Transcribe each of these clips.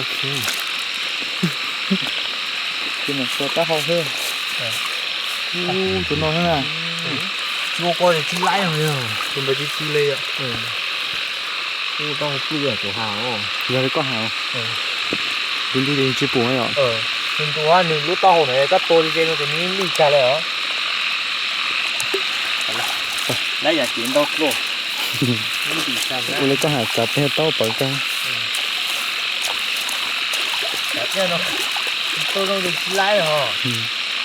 Ok. Ces mus tua taub hau xwb. Ub, tus no xwb na. Tsis ua koj tsis laib no yog. Tus ntawd tsis tsis li yom. Ub, taub hau pluj yog kuv has os. Yog li koj has. Tus ntuj ces tsis pum yom. Tus ntuj nws lub taub hau na koj tua li ces nws tus nws li cas li os. Lab yam cev ntau dua. Ua li koj has tsav peb taub pawv kag. Tsav peb no, tau zoo li tsis laib os.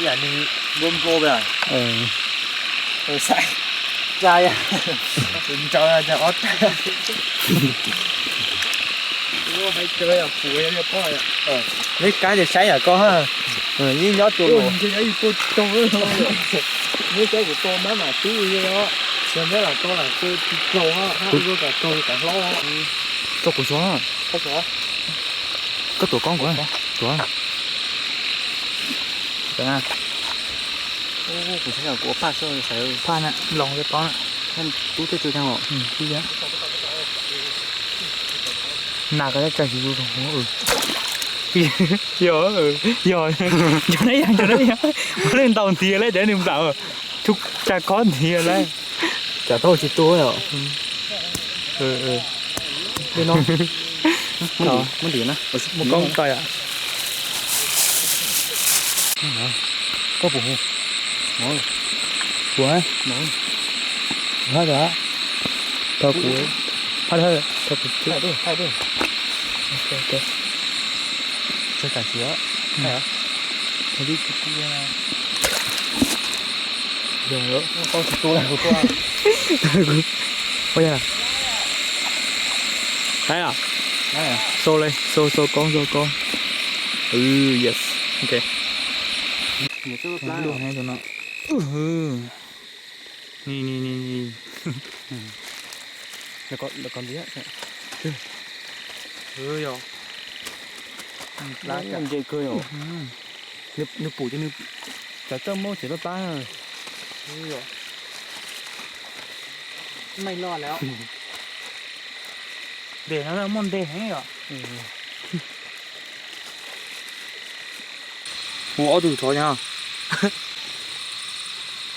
Yam nws npau npau peb. Saib, tsa yam, ntsawv yam ob tag. Ua hais tsav yam puv yam li koj yom. Neb kab ces saib yam koj ha. Yeej nyob tua luam. Neb saib kuv tua mab mam tub li os. Yog neb lam tua lam tua tsis raug ha, hab ua kam raug li kam hlob. Tso kuv suav. Koj tuav koob kuv, tuav. Kuv saib kuv ua phaj xwb, phaj na, loos li qoob na. Tub twb tsis tau os. Nas koj tsa tsis zus. Yog, yog, yog na yog, yog na yog. Muab nws ntaus ntiag lawm cov nws nplaum. Tsa khob ntiag lawm. Tsam tau tsis tu os. Muab ntim na. Muab koob tau yom. Koj puas hu? Puas? Hab tau, tau kuv, hab tau kuv. Tsawg tam sim os. Yog, tau tsis tu lawm kuv tua. Ua yog, hab, sau li, sau, sau koob, sau koob. Yes, ok. Tus no, ni ni ni ni. Lawv kov ntxiv. Yog, nce kawg yom. Nws pum ces nws txawj muab tsev plab plab. Yog, maij loj lawm. Ntej no muaj ntej heev yom. Hu ob tug thov no.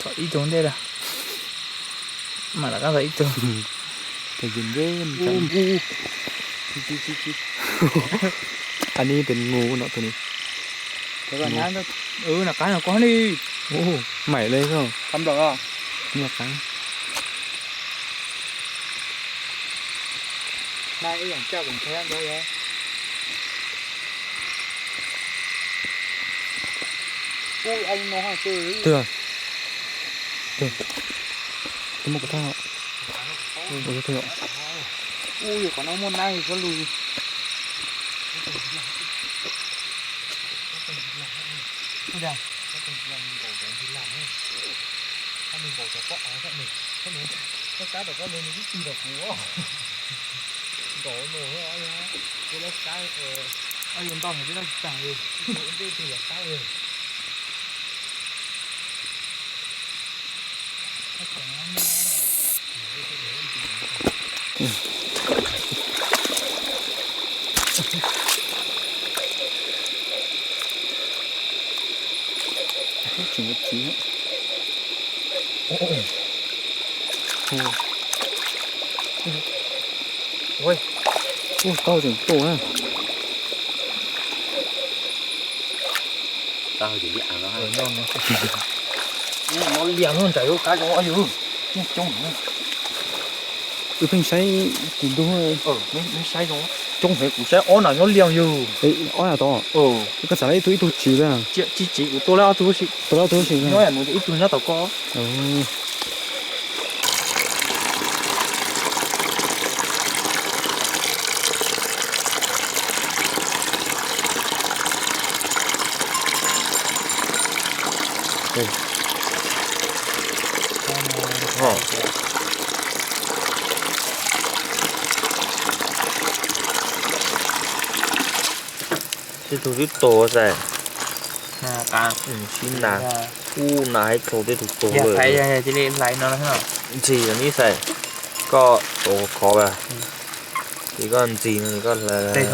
Thov ib tug ntej lawm. Mam rov qab thov ib tug. Anij pem ngu no tus ni. Nram qab no koj li. Maim li. Qab nplaum os. Nyob qab. Naj ib yam caj kuv nthe ntawd yog. Twg? Twg? Twb muaj kuv thaj. Ua twg yom? Ub, yog qhov no muaj nab li xab lus. Ua cas? Nkaum cov ntsis lam, nkaum cov pob av, koj tab tom koj lus nws twb tig tom kuv. Nkaum nus, ua lawv kab, yus ntau heev twb noj tsis tag li. Ntej tig los kab li. Ua, tau tseem tuaj na. Tau ces li as no. Ua, no liam no nraim lub qab zoo yus. Coob coob. Wb pheej saib tus ntug. Saib zoo coob heev, kuv saib ob na nyob liam yus. Ob na tod. Koj txav lawv ib tug ib tug tsis. Tsis tsis, kuv tua lawv ob tug si. Tua lawv ob tug si. Nyob ib tug nyob tom koj. Tej tug twb tuag xais. Sib nas, ub nas haib txhua tej tug tuag lawm. Ntxhi los nib xais, koj tuav khov as, ces koj ntxhi no koj hlais,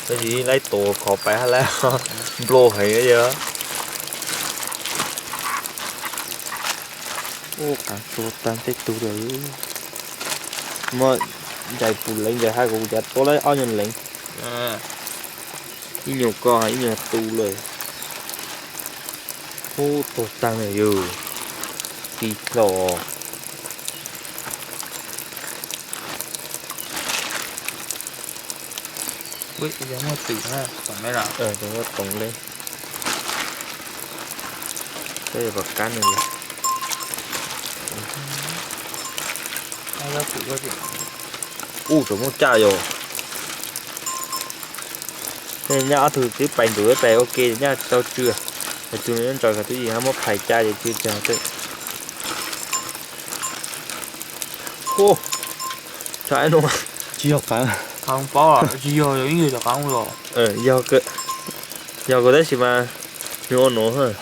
tab sis laib tuav khov pais hab lawm, nplua heev yog. Ub, qaav txhua taag tej tug lawm. Muab ntsais pum leev ntsais hab kuv cav tuab laib ob nyuag leev. Ib nyuag koj ib nyuag tu lawm. Ub, tuag taag lawm yog. Kis dlom. Muab toov le. Peb yuav pom kab no. Ub, tseem muaj caj yog. Nyaj ob tug twb pais ntus pais ua ke nyaj tau tsw. Hais tug nyob ntsaws khav twb yim hab muab phais caj ces tsw tsw. Ub, tsis yog qaav, tsis yog, yog kuv tab sis mas nws ua nuav.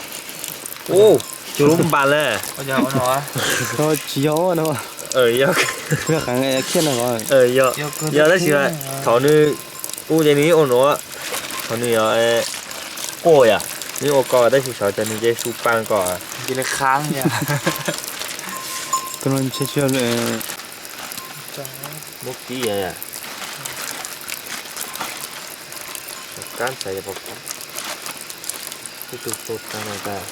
Ub, cuag lub npas le. Tsis yog no. Yog tab sis mas thaum nws ub ces nws ua nuav, thaum nws yog quaj yom, nws ua ko tab sis saum ces nws ces su paag ko. Muab kib, pom kab ntxhais, pom kab, ib tug tuag taag no tas.